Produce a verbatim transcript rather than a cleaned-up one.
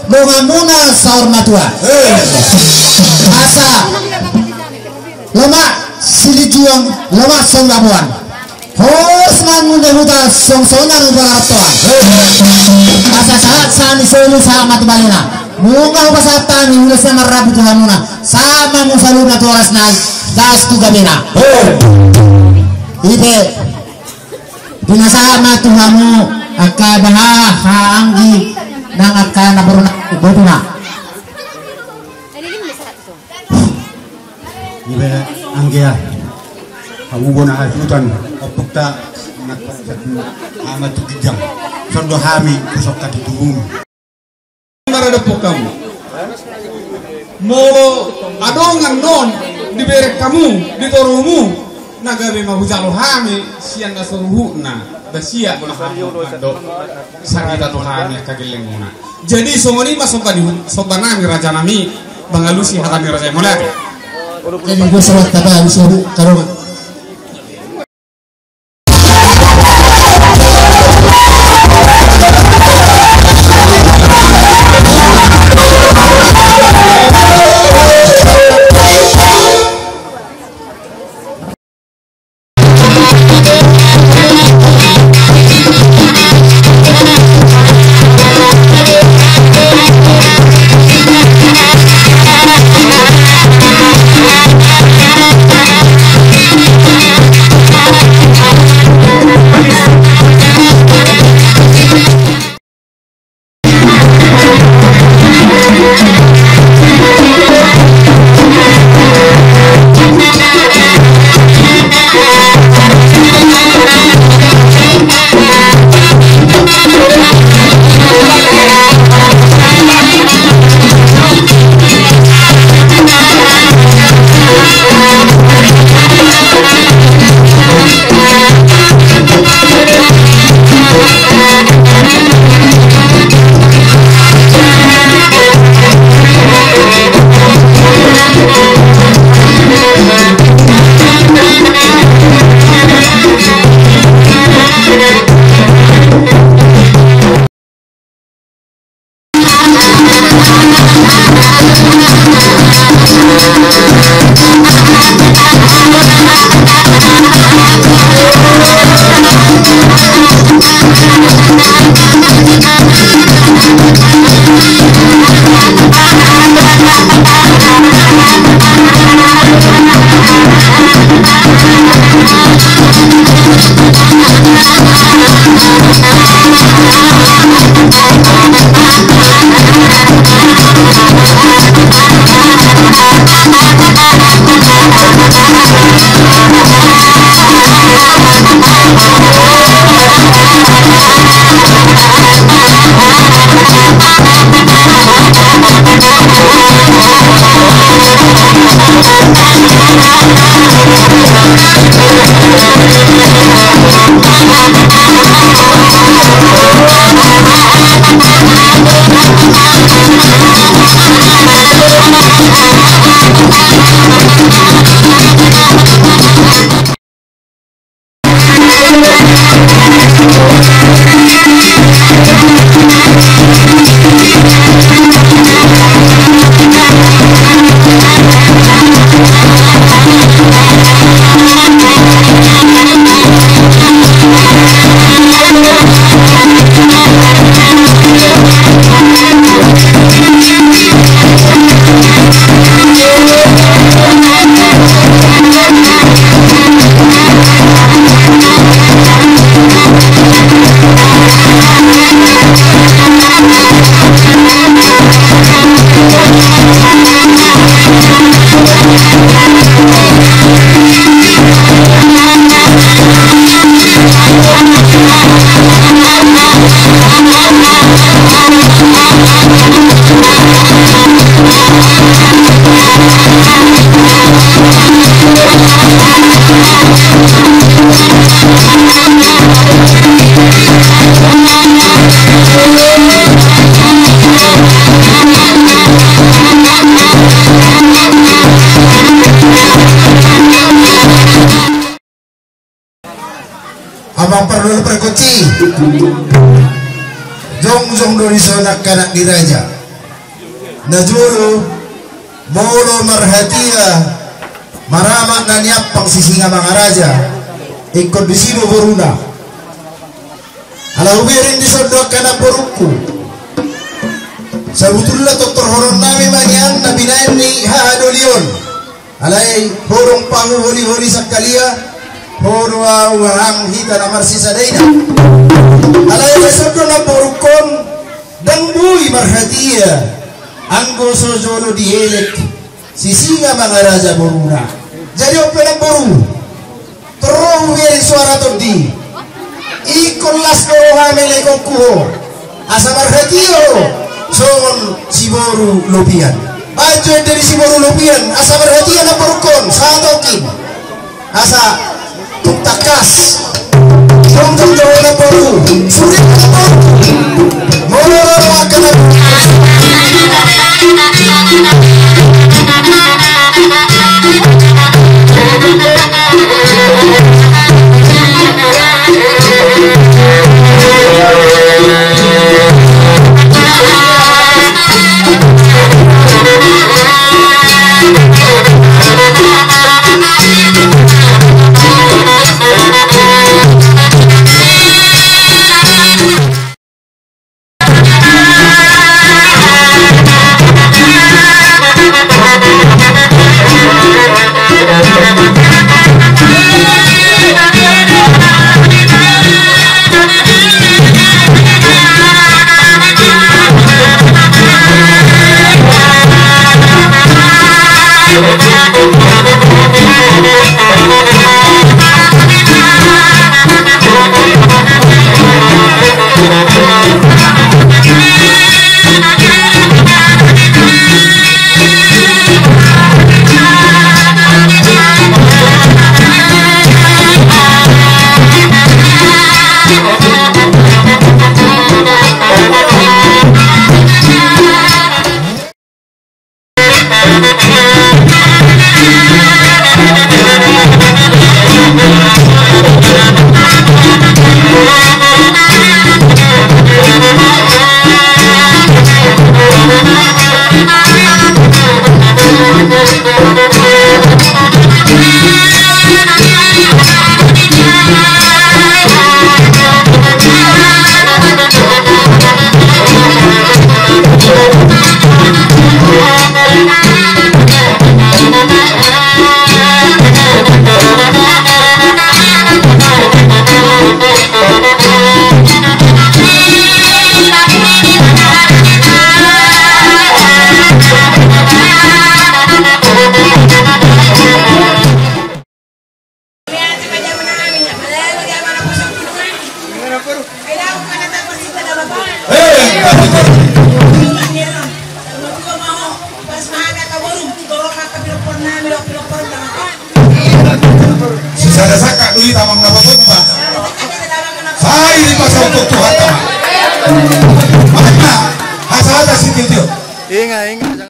donganmuna saur matua. Asa lomak silinjuang, lomak songgaboan. Horas ma muna huta songsonan ubalartoan. Asa sahat sahat ni solu sahat ma tu balena. Nunga hupasahat hami ulos na marrapu tu hamuna. Sahat ma muna saluhutna tu horas nai. Das tu gabena. Ipe. Pinasahat ma tu hamu angka baha haha anggi nang angka na boruna botuna. Ipe anggia. Hamu bona hasutan ompungta na pansat ama tu ginjang. Sondo hami pusok kati tubung. Maradophon hamu. Molo adong annon dibereng hamu di torumu na gabe ma hujalo hami sian na saluhutna. Basiak bona hamu mando sarita tu hami angka gellengmuna. Jadi songon i ma somba ni somba nami raja nami. Mangalusi hata ni raja i mauliate. Jadi gue serah kata isi aku karungan. Abang parlulu pargonsi. Jongjong Dison angka anak ni raja. Najolo, molo marhatiha maramak na niampang Sisingamangaraja, ingkon disi do boruna. Ala hubereng dison do angka namborungku. Sabutulna tontorhononnami ma nian na binaen ni hahadoli on. Alai ho do pahuholi-holi sangkalia, ho do ahu hahang hita na marsisada ina. Alai dison do namborungkon, ndang boi marhatiha anggo so jolo dielek Sisingamangaraja boruna. Jadi on pe namboru, torop hubereng suara tondi. Ingkon las do roham elekonku ho, asa marhatiha ho songon siboru Lopian. Baen jo ende ni siboru Lopian asa marhatiha namborungkon, satongkin. Asa tung tangkas. Jongjong do ho namboru, surik namboru. Molo ro angka na Sisada sangkap do hita, amang na patompa. Sai dipasaut Tuhanta ma. Mana? Hasahatan sitio-tio. Inga, inga.